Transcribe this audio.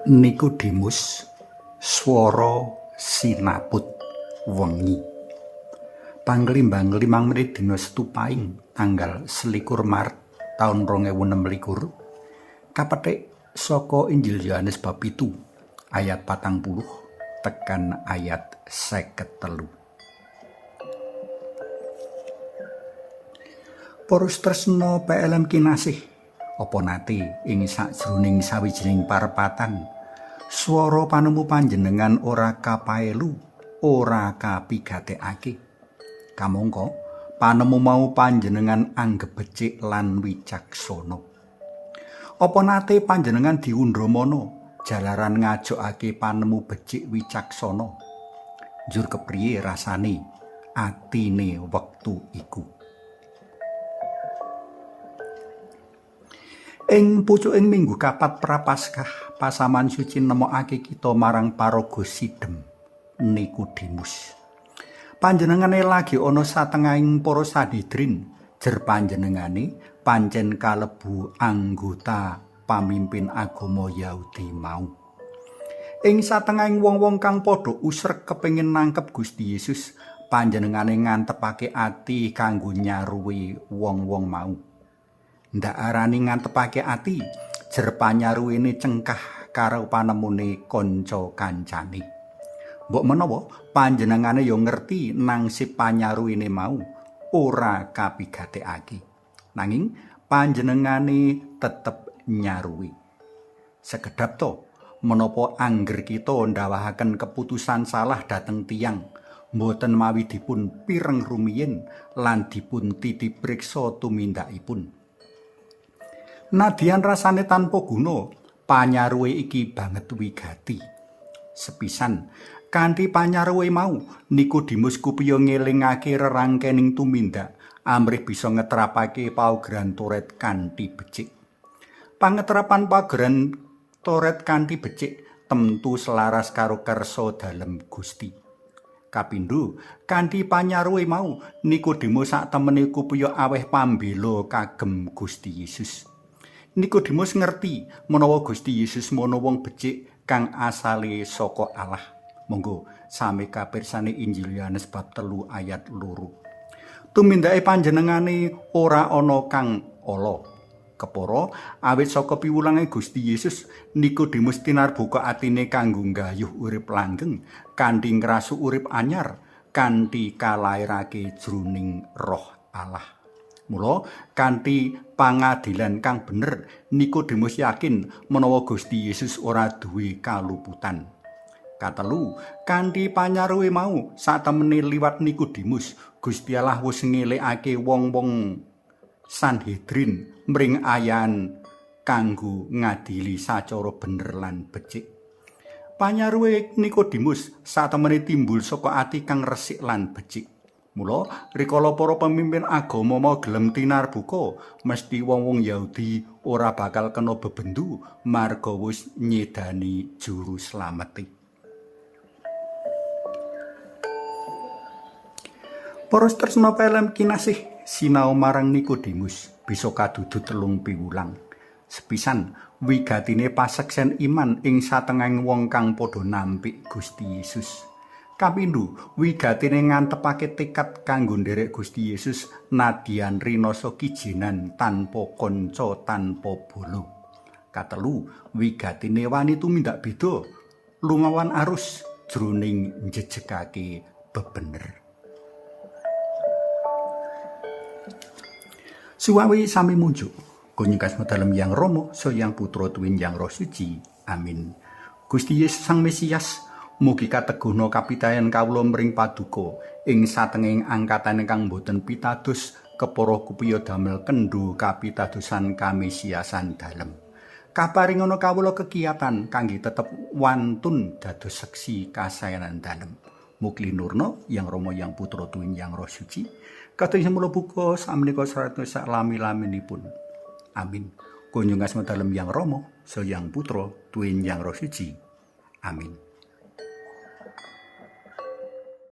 Nikodemus swara sinaput wengi. Panglimbang 5 menit dina Setu Paing tanggal 21 Maret taun 2026 kapetik saka Injil Yohanes bab 7 ayat 40 tekan ayat 53. Para tresna PLM kinasih, apa nate ing sajroning sawijining parepatan swara panemu panjenengan ora kapaelu, ora kapigatekake. Kamangka panemu mau panjenengan anggep becik lan wicaksana. Apa nate panjenengan diundhamana jalaran ngajokake panemu becik wicaksana? Njur kepriye rasane atine wektu iku? Ing pucuking minggu kapat Prapaskah, pasaman suci nemokake kita marang paraga sidem Nikodemus. Panjenengane lagi ana satengahing para Sanhedrin, jer panjenengane pancen kalebu anggota pamimpin agama Yahudi mau. Ing satengahing wong-wong kang padha usrek kepengin nangkep Gusti Yesus, panjenengane ngantepake ati kanggo nyaruwi wong-wong mau. Ndak arani ngantepake ati, jer panyaruwene cengkah karo panemune kanca kancane. Mbok menawa panjenengane ya ngerti nang si panyaruwene mau ora kapigatekake. Nanging panjenengane tetep nyaruwi. Sekedap to, menapa angger kita ndawahaken keputusan salah dhateng tiyang, mboten mawi dipun pireng rumiyin lan dipun titipriksa tumindakipun. Nadyan rasane tanpa guna, panyaruwe iki banget wigati. Sepisan, kanthi panyaruwe mau, Nikodemus kupiya ngelingake rerangkening tumindak amrih bisa ngetrapake paugeran Toret kanthi becik. Pangetrapan paugeran Toret kanthi becik temtu selaras karo kersa dalem Gusti. Kapindho, kanthi panyaruwe mau, Nikodemus sak temene kupiya aweh pambela kagem Gusti Yesus. Nikodemus ngerti menawa Gusti Yesus mono wong becik kang asale saka Allah. Monggo sami kapirsani Injil Yohanes bab 3 ayat 2. Tumindake panjenengane ora ana kang ala. Kepara awit saka piwulange Gusti Yesus, Nikodemus tinarbuka atine kanggo nggayuh urip langgeng kanthi ngrasuk urip anyar kanthi kalairake jroning Roh Allah. Mula kanthi pangadilan kang bener, Nikodemus yakin menawa Gusti Yesus ora duwe kaluputan. Katelu, kanthi panyaruwe mau satemene liwat Nikodemus, Gusti Allah wis ngelekake wong-wong Sanhedrin mring ayan kanggo ngadili sacara bener lan becik. Panyaruwe Nikodemus satemene timbul saka ati kang resik lan becik. Mula rikala para pemimpin agama mau gelem tinarbuka, mesti wong-wong Yahudi ora bakal kena bebendu marga wis nyedani juru slamete. Para tresna PLM kinasih, sinau marang Nikodemus bisa kadudut telung piwulang. Sepisan, wigatine paseksen iman ing satengahing wong kang padha nampik Gusti Yesus. Kapindho, wigatine ngantepake tekad kanggo nderek Gusti Yesus nadyan rinasa kijinan tanpa kanca tanpa bala. Katelu, wigatine wani tumindak beda lumawan arus jroning njejegake bebener. Suwawi sami munjuk. Kunjung kasma dalem Yang Rama, Yang Putra tuwin Yang Roh Suci. Amin. Gusti Yesus Sang Mesias, mugi kateguhna kapitayan kawula mring paduka ing satengahing angkatan ingkang boten pitados kepara kupiya damel kendho kapitadosan kamesiasan dalem. Kaparingana kawula kekiyatan kangge tetep wantun dados seksi kasaenan dalem. Mugi linurna Yang Rama, Yang Putra tuwin Yang Roh Suci. Kados semula buka samenika sarat sak lami-laminipun. Amin. Kunjung asma dalem Yang Rama, Yang Putra tuwin Yang Roh Suci. Amin.